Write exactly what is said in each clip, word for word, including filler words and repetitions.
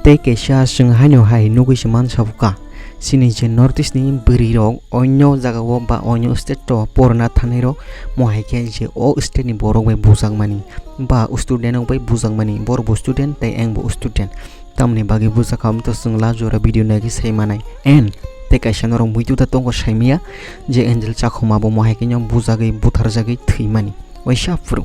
Tei kaisa chwng haino hai nugwi se mansa bwkha, chini je North East ni bwrwi rok onyo jaga o ba onyo state o porna thanai rok, mo hai khe je o state ni borok bai bujakmani ba student rok bai bujakmani, borok bo student tei ang bo student, tamni bagwi bujakha, omo to chwng last jora video nai khe sai manai. And tei kaisa norok muitu da tongo saimaya je Angel Chakhoma bo mo hai khe no bujagwi butharjagwi thwimani, waisa phuru.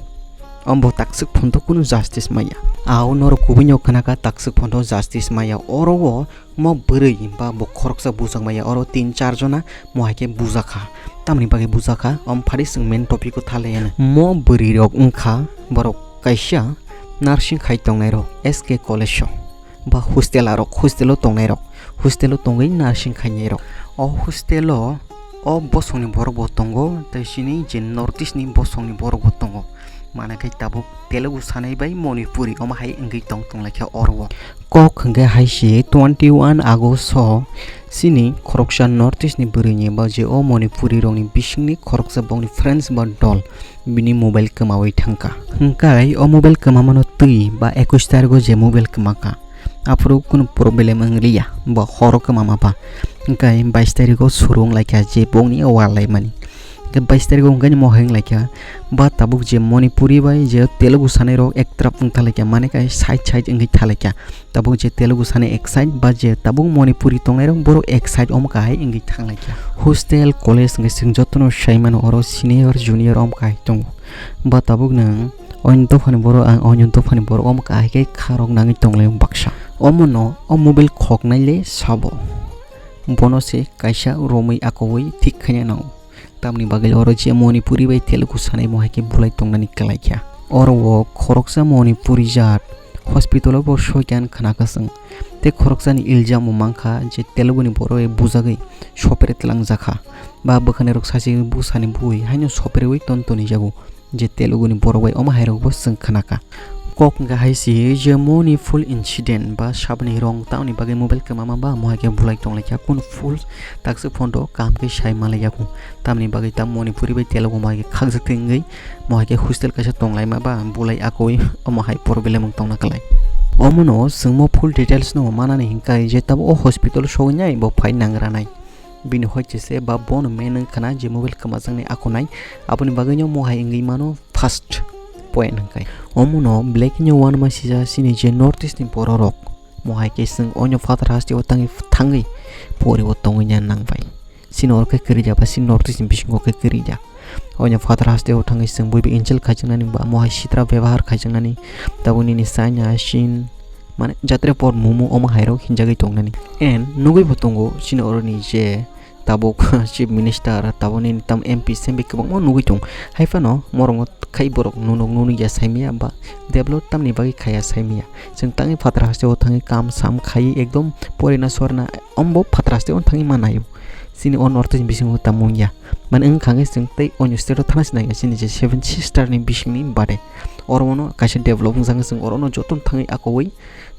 Omo bo takswk phonto kunu justice maya. Ao norok kubui no khna kha takswk phonto justice maya. Oro o mo bwrwi ba bo khoroksa bujak maya. Oro tin char jona mo hai khe bujak kha. Tamni bagwi bujak kha? Omo phari chwng main topic o tha lai anw. Mo bwrwi rok wngkha borok kaisa nursing khai tongnai rok S K college o. Ba hostel arok, hostel o tongnai rok, hostel o tongwi nursing khainai rok. O hostel o, o bosongni borok bo tongo, tei chini je North East ni bosongni borok bo tongo. Mana khe tabuk Telugu sanai bai Manipuri omo hai wngwi tong tong lai kha oro o. Kok hwnkhe hai se twenty one August o chini khoroksa North East ni bwrwi ni ba je o Manipuri rok ni bising ni khoroksa bongni friends ba dol bini mobile kwmawi thangkha. Hwnkhe o mobile kwmamano twi ba ekwis tarikgo je mobile kwmakha, aphuru kunu problem wng liya, bo horo kwmama ba. Hwnkhe bais tarikgo suru wng laikha je bongni wal laimani. Hwnkhe bais tarikgo hwnkhe mo hai wng laikha, ba tabuk je Manipuri bai je Telugu sanai rok ektrap wng thalaikha, mane khe side side wngwi thalaikha. Tabuk je Telugu sani ek side ba je tabuk Manipuri tongnai rok borok ek side omo kahai wngwi thang lai kha. Hostel, college hwnkhe chwng jotono sai mano oro senior, junior omo kahai tongo. Ba tabuk nwng oini dophani borok, ang oini dophani borok omo kahai khe kha rok nangwi tong lai baksa. Omo no o mobile khok nai le sabo. Bono se kaisa romwi akowi thik khaina nango. Tamni bagwi oro je Manipuri bai Telugu sanai mo hai khe bulai tongnani kwlai kha. Oro o khoroksa Manipuri jat hospital o bo soi kha wng khna kha chwng. Tei khoroksani iljam bo mankha je Telugu ni borok bai bujagwi sopre tlangjak kha. Ba bwkhani rok sachi bwsani bui haino soprewi ton toni jago je Telugu ni borok bai omo hai rok bo chwng khna kha. Kok hwnkhe hai se je Manipur incident ba saboni rong tamni bagwi mobile kwmama ba mo hai khe bulai tong lai kha kunu full takswk phone rok kaham khe sai manlai yaku. Tamni bagwi tam Manipuri bai Telugu mo hai khe khakjak twi wngwi mo hai khe hostel kaisa tong laima ba bulai akowi omo hai problem wng tongna kwlai. Omono chwng mo full details no manani hwnkhe je tabuk o hospital sogwi nai bo phai nangra nai. Bini hoite se ba bono main wng khna je mobile kwmajaknai akonai, aboni bagwino mo hai wngwi mano first point hwnkhe. Omono belai kheno uanama sijak chini je North East ni borok rok, mo hai khe chwng oino phatar hasteo tangwi thangwi poribo tongwi nang bai. Chini oro khe kwrwi ya ba chini North East ni bisingo khe kwrwi ya. Oino phatar hasteo thangwi chwng buibo insult khaijaknani ba mo hai sitra bebahar khaijaknani, tabuk nini China, Chin, mane jatre por mumu omo hai rok hinjagwi tongnani. And nugwi bo tongo chini oroni je tabuk chief minister, tabuk nini tam M P sempi kwbangma nugwi tong. Hai phano morokno khai borok nunok nunuk ya saimaya ba develop tamni bagwi khaya saimaya. Chwng tangwi phatar hasteo thangwi kam sam khai ekdom porina sorna ombo phatar hasteo thangwi manayo. Chini o North East bisingo tamo wngya. Mane wngkha khe chwng tei onyo state o thana sinai ya chini je Seven Sister ni bisingni bade. Oro bono kaisa develop wngjakha, chwng oro no jotono thangwi akowi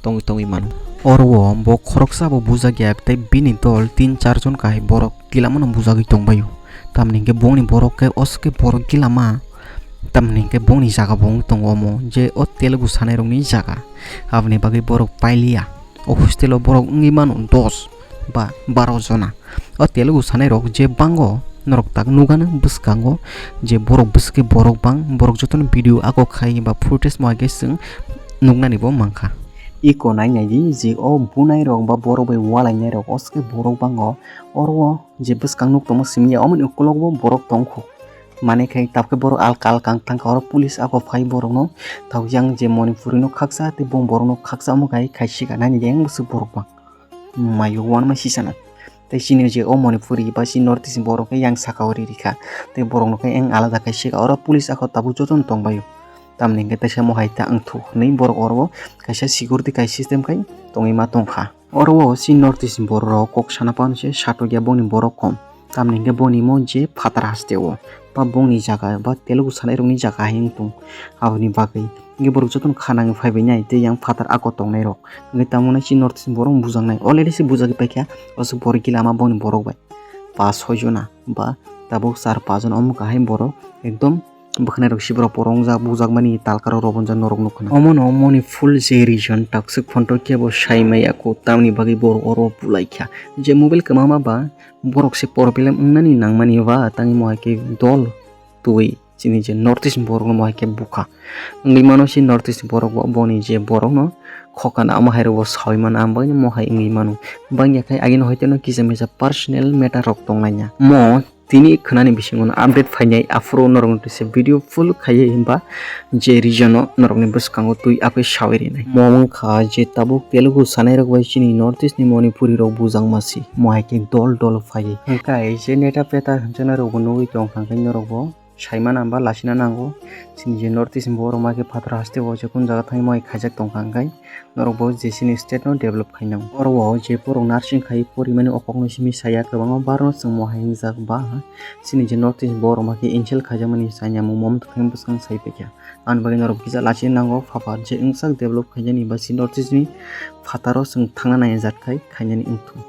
tongwi tongwi mano. Oro o bo khoroksa bo bujak ya tei bini dol tin char jon kahai borok gila mano bujagwi tongbaio. Tamni hwnkhe bongni borok khe oskhe borok gila ma. Tamni hwnkhe bongni jaga bo wng tongo omo je o Telugu sanai rokni jaga. Aboni bagwi borok pailiya. O hostel o borok wngwi mano dos ba baro jona. O Telugu sanai rok je bango norok tak nugano bwskango je borok bwswk khe borok bang, borok jotono video ako khai ba footage mo hai khe chwng nuknani bo mankha. Iko nai nai di je o bunai rok ba borok bai walai nai rok oskhe borok bango oro o je bwskang nuk tongma simi ya omoni ukulok bo borok tongkho. Mane khai tabukhe borok alka alka wng thangkha oro police ako phai borokno tabuk yang je Manipuri no khaksa tei bo borokno khaksa omo khai khai sika nai nai di yang bwswk borok bang. Mayo uanama sisana. Tei chini je o Manipuri ba chini North East ni borok khe yang saka o ri rikha. Tei borok no khe eng alada khai sika. Oro police ako tabuk jotono tongbaio. Tamni hwnkhe teisa mohai ta wngthuk hwnwi borok oro kaisa security kai system khai tongwi ma tongkha. Oro o chini North East ni borok rok kok sana phano se satok ya bongni borok kom. Tamni hwnkhe boni mo je phatar haste o ba bongni jaga ba Telugu sanai rokni jaga hai wng tong. Aboni bagwi hwnkhe borok jotono kha nangwi phaibai nai tei yang phatar ako tongnai rok. Hwnkhe tamo nai chini North East ni borok bujaknai. Already se bujagwi paikha, aswk borok gila ma boni borok bai. Pas soi jona ba tabuk char pas jona omo kahai borok ekdom bwkhwnai rok si borok poro wngjak, bujakmani talkaro rok bonjak norok nukha. Omono moni full je reason takswk phonto khe bo sai maya kho, tamni bagwi borok oro bulai kha. Je mobile kwmama ba borok se problem wngnani nangmani ba tangwi mo hai khe dol twi chini je North East borok no mo hai khe bukha. Wngwi mano si North East borok bo boni je borok no khokana omo hai rok bo sawi mano, ang bagwi mo hai wngwi mano. Bangya khai agini hoite no kisa misa personal matter rok tonglaina. Mo tini khwnani bisingo no update phainai, aphuru norok no tisa video full khaiwi himba je region o norok ni bwskango twi aphi sawi rinai. Mo wngkha je tabuk Telugu sanai rok bai chini North East ni Manipuri rok bujak masi, mo hai khe dol dol phaiwi. Hwnkhe je neta peta hwnjaknai rok bo nugwi tongkha, hwnkhe norok bo saimana ba lachina nango. Chini je North East borok ma khe phatar haste o je kun jaga thangwi mo hai khaijak tongkha, hwnkhe norok bo je chini state no develop khainai. Oro o je borok nursing khai porimani o kokno simi saya kwbangma barno chwng mo hai wngjak ba chini je North East borok ma khe insult khaijakmani chayamung mo wngtwkhe bwskang sai paikha. Ani bagwi norok kisa lachina nango, phapar je wngsak develop khainani ba chini North East ni phataro chwng thangna nai jat khai khainani wngthung.